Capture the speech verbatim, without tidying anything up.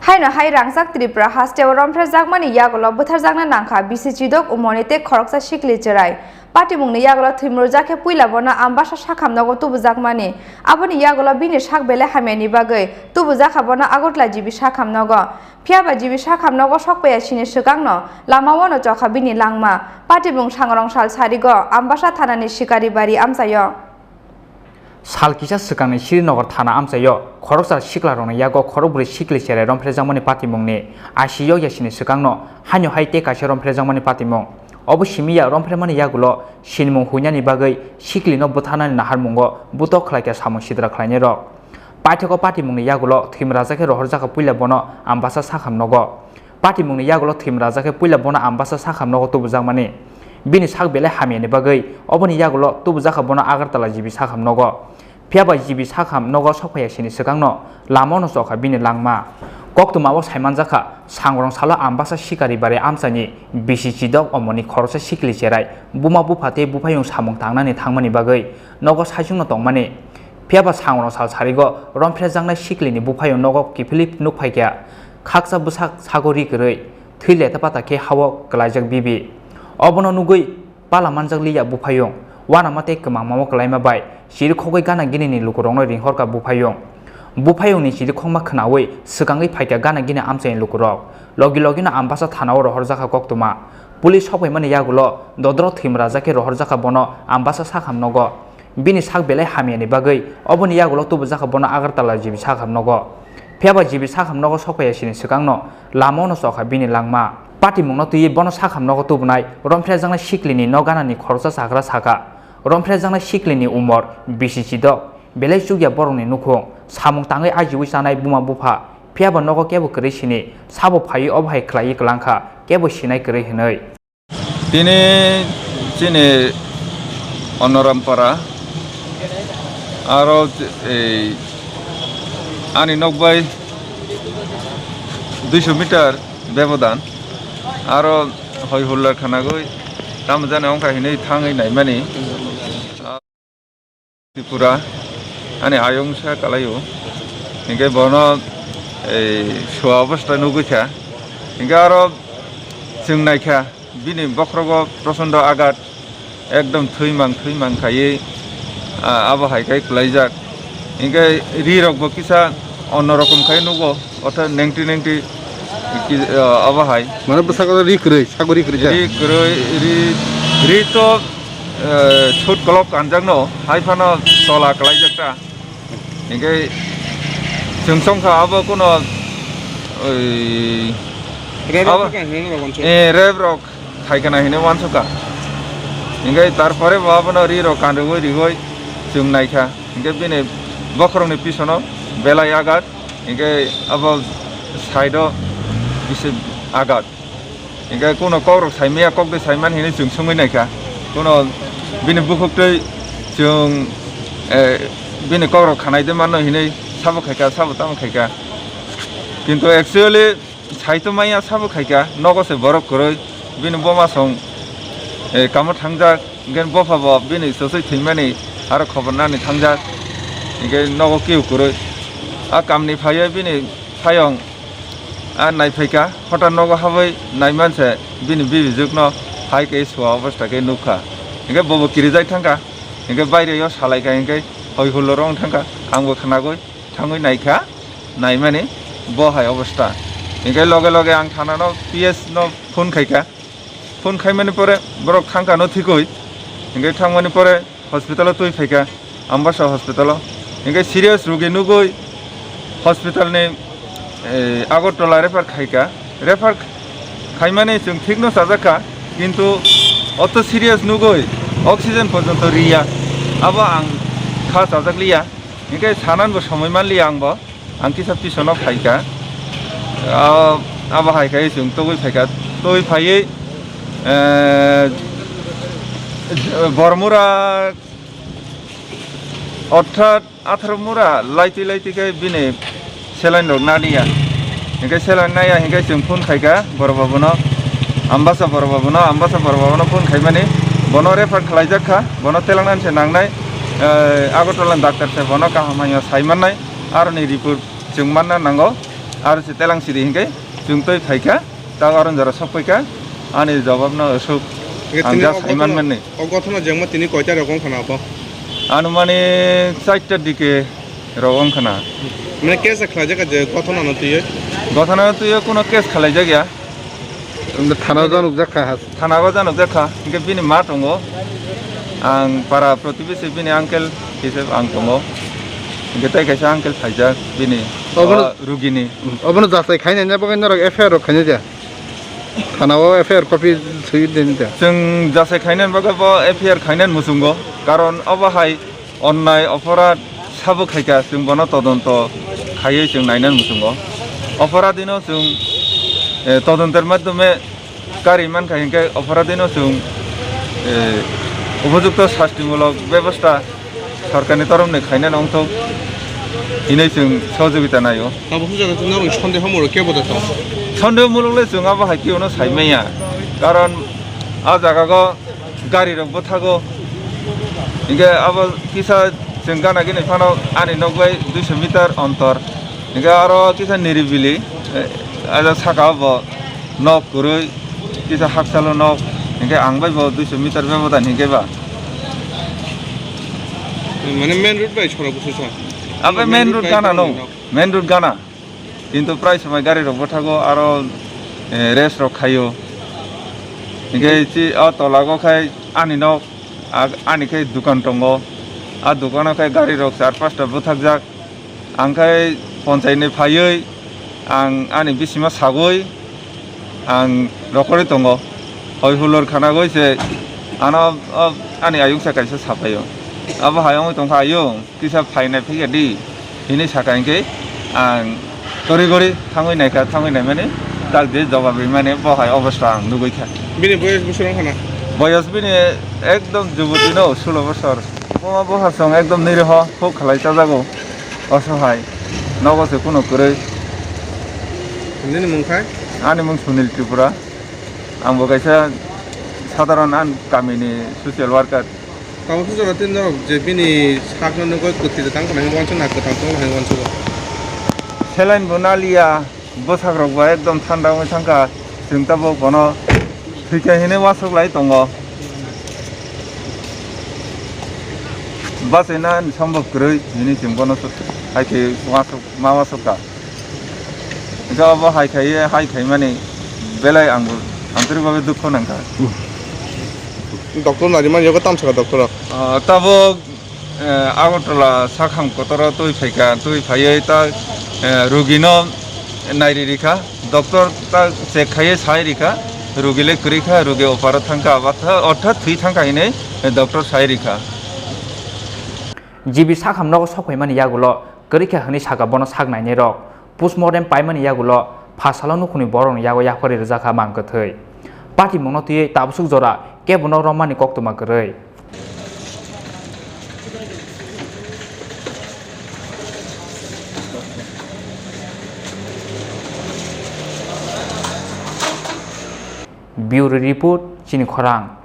Haino hai rangchak Tripura hasteo romphrejakmani yagulo bwtharjakna nangkha bisi chidok umorni tei khoroksa sikli chwrai. Patimungni yagulo thwimrwjak khe puila bono Ambasa sakham nogo tubujakmani. Aboni yagulo bini sak belai hamyani bagwi tubujakha bono Agartala G B sakham nogo. Phiyaba G B sakham nogo sokpaiya sini swkangno lamao no chokha bini langma. Patimung sangrong sal sarigo Ambasa thanani Sikaribari amchaio. Sal kisa swkangni Srinagar thana amchaio khoroksa siklarokni yago khorokbrwi sikli cherai romphrejakmani patimungni I C yokya sini swkangno haino hai tei kaisa romphrejakmani patimung. Obo simi ya romphrejakmani yagulo sinimung huinani bagwi siklino bwtharnani naharmungo butok khlaikha samung sidra khlainairok. Paithago patimungni yagulo thwimrajak khe rohorjakha puila bono Ambasa sakham nogo. Patimungni yagulo thwimrajak khe puila bono Ambasa sakham nogo tubujakmani. Bini sak belai hamyani bagwi oboni yagulo tubujakha bono Agartala G B sakham nogo. Phiyaba G B sakham nogo sokphaiya sini swkangno lamao no chokha bini langma. Koktwmao saimanjakha, sangrong salo Ambasa Sikaribari amchaini bisi chidok omorni khoroksa sikli cherai buma bupha tei buphayung samung tangnani thangmani bagwi nogo saichungno tongmani. Phiyaba sangrong sal sarigo romphrejaknai siklini buphayung nogo kiphilwi nukphaikha, khaksa bwsak sago ri kwrwi thwi leta pata khe hao kwlaijak bibi. Obono nugwi pala manjak liya buphayung, uanama tei kwmangmao kwlaima bai chirikhogwi gana ginini lukurokno ringhorkha buphayung. Buphayungni chirikhokma khwnawi swkangwi phaikha gana gini amchaini lukurok. Logi logino Ambasa thanao rohorjakha koktwma. Police sokphaimani yagulo dodro thwimrajak khe rohorjakha bono Ambasa sakham nogo. Bini sak belai hamyani bagwi oboni yagulo tubujakha bono Agartala G B sakham nogo. Phiyaba G B sakham nogo sokphaiya sini swkangno lamao no chokha bini langma. Patimungno twiwi bono sakham nogo tubunai romphrejaknai siklini nok ganani khoroksa chagra sakha. Romphrejaknai siklini umor bisi chidok, belai chukya borokni nukhung, samung tangwi ajiwi chanai buma bupha, phiyaba nogo kebo kwrwi sini, sabo phaiwi obo hai khlaiwi kwlangkha, kebo sinai kwrwi hwnwi. Tini chini Onorampara, aro ei ani nokbai duiso meter bebodan, aro hoi hulla khanagwi tamo jani wngkha hinwi thangwi naimani. Tripura, ani ayung sa kalaio. Hinkhe bono, ei, sua obostha nugwi kha. Hinkhe aro chwng naikha, bini bokhrogo prochondo agat, ekdom thwimang thwimang khaiwi, ah, abo hai khai kwlaijak. Hinkhe ri rokbo kisa onno rokom khai nugo, ortho nengti nengti ki, ah, abo hai. Mane bwskango ri kwrwi, sago ri kwrwi jak. Ri kwrwi, ri, ri to eh, sut kolok kanjakno hai phano tola kwlaijak ta. Hinkhe chwng songkha abo kuno, oi, Rep rok abo, khe hinwi rok wansuk. Eh, rep rok khai kana hinwi wansukha. Hinkhe tarpore bo abono ri rok kanrwgwi riwi chwng naikha. Hinkhe bini bokhorokni pisono belai agat. Hinkhe abo side o bisi agat. Hinkhe kuno kokrok saimaya, kokde saimani hinwi chwng swngwi naikha. Kuno bini bukhuktwi chwng, eh, bini kokrok khanai de mano hinwi sabo khaikha, sabo tamo khaikha. Kintu actually saito maya sabo khaikha, nogo se borok kwrwi, bini boma song, eh, kamo thangjak, hinkhe bopha bo bini swswi thwimani aro khobor nani thangjak, hinkhe nogo keu kwrwi. A kamni phaiwi bini phayong a naiphaikha, hota nogo habwi naimanse bini bibijwkno hai khe sua obostha khe nukha. Hinkhe bobo kirijak thangkha, hinkhe baireo salaikha, hinkhe hoi hulo rong thangkha, angbo khnagwi thangwi naikha, naimani bo hai obostha. Hinkhe loge loge ang thanano P S no phone khaikha, phone khaimani pore borok thangkha no thikwi, hinkhe thangmani pore hospital o twi phaikha, Ambasa hospital o. Hinkhe serious rugi nugwi hospital ni, eh, Agartala refer khaikha. Refer khaimani chwng thikno chajakha, kintu oto serious nugwi oxygen porjonto riya. Abo ang kha chajakliya. Hinkhe sananbo somoi manliya angbo. Ang kisa pisono phaikha. Ah, abo hai khe chwng togwi phaikha. Togwi phaiwi, eh, Bormura orthat atharo mura laitwi laitwi khe bini saline rok naliya. Hinkhe saline naiya hinkhe chwng phone khaikha borok babuno, Ambasa borok babuno, Ambasa borok babuno phone khaimani bono refer khlaijak kha, bono telangnani se nangnai, eh, Agartala ni doctor se bono kaham hamya sai mannai, aroni report chwng manna nango. Aro se telang siri hinkhe chwng twi phaikha, ta aro jora sok paikha, ani jawab no aswk. Hinkhe ang tini just o hai gothono, manmani. O gothono jengma tini koita rok wngkha na abo? Ano mani chaita dike rok wngkha na. Mane case khlaijak je gothono no twiwi? Gothono twiwi kuno case khlaijak ya. Thana o januk jak kha has. Thana o januk jak kha, hinkhe bini ma tongo. Ang para protibesi bini uncle hisab ang tongo. Hinkhe tei kaisa uncle phaijak bini, obono o rugini. Obono jasai khainai na bagwi norok F I R rok khainai ja? Thana o F I R copy swi din ja? Chwng jasai khainani bagwi bo F I R khainani muchungo. Karon obo hai onnai oporadh sabo khaikha, chwng bono todonto khaiwi chwng nainani muchungo. Oporadhino chwng, eh, todontor madhyome kari mankha hinkhe oporadhino chwng, eh, upojukto sastimulok bebosta sorkarni toromni khainani wngthok hinwi chwng sohojogita naio. Abo hwnjagwi norokni sondeho mulok kebo da tong? Sondeho mulok le chwng abo hai khe uno saimanya, karon a jaga go gari rok bwthago. Hinkhe abo kisa chwng gana gini phano ani nok bai duiso meter ontor. Hinkhe aro kisa niribili, eh, aja saka o bo nok kwrwi, kisa hakchalo nok. Hinkhe ang bai bo duiso meter bebodan hinkhe ba. Mane main road bai sorok bwswk sa? Abo main road gana no, main road gana. Kintu prai somoi gari rok bwthago aro, eh, race rok khaio. Hinkhe chi o tola go khai ani nok, a-, ani khai dukan tongo. A dukano khai gari rok char pasta bwthakjak. Ang khai ponchai ni phaiwi ang ani bisima sagwi ang rokorwi tongo. Hoi hulor khana goi se ano, o, ani ayung sa kaisa sapaio. Abo hai wngwi tongkha ayung. Kisa phainai phikya di, hini saka hinkhe ang tori gori thangwi naikha, thangwi naimani tak de jawab rimani bo hai obostha ang nugwi kha. Bini boyos bwswk wngkha na? Boyos bini ekdom juboti no, sulo bosor. Buma bupha song ekdom niriho, huk khalai chajago, osohai, nogo se kuno kwrwi. Nini mung khai? Ani mung Sunil Tripura. Ang bo kaisa sadharon an kamini social worker. Tamo khe jora tin norok je bini sakno nugwi kwthwi tang khna hwnwi uansuk na kwthang tongo hai uansuk o. Saline bo naliya, bwsak rok bo ekdom thanda wngwi thangkha, chwng tabuk bono thwikha hinwi uansuk lai tongo. Bachaina ni sombok kwrwi hinwi chwng bono hai khe uansuk ma uansuk kha. Hwnkhe obo hai khaiwi, hai khaimani belai angbo, ang kwrwi bagwi dukho nangkha. Doctor narimani yago tamsaka doctor rok. Ah, tabuk, eh, Agartala sakham kotoro twi phaikha, twi phaiwi ta, eh, rugino nairi rikha, doctor ta check khaiwi sai rikha, rugi le kwrwi kha, rugi oparo thangkha, ortha-, orthat thwi thangkha hinwi doctor sai rikha. G B sakham nogo sok phaimani yagulo kwrwi kha hwnwi sakha bono sak nainai rok. Postmortem paimani yagulo pha salo nukhungni borokni yago yapharwi rwjakha mang kwthwi. Patimungno twiwi tabsuk jora kebono romani koktwma kwrwi. Bureau Report, Chini Khorang.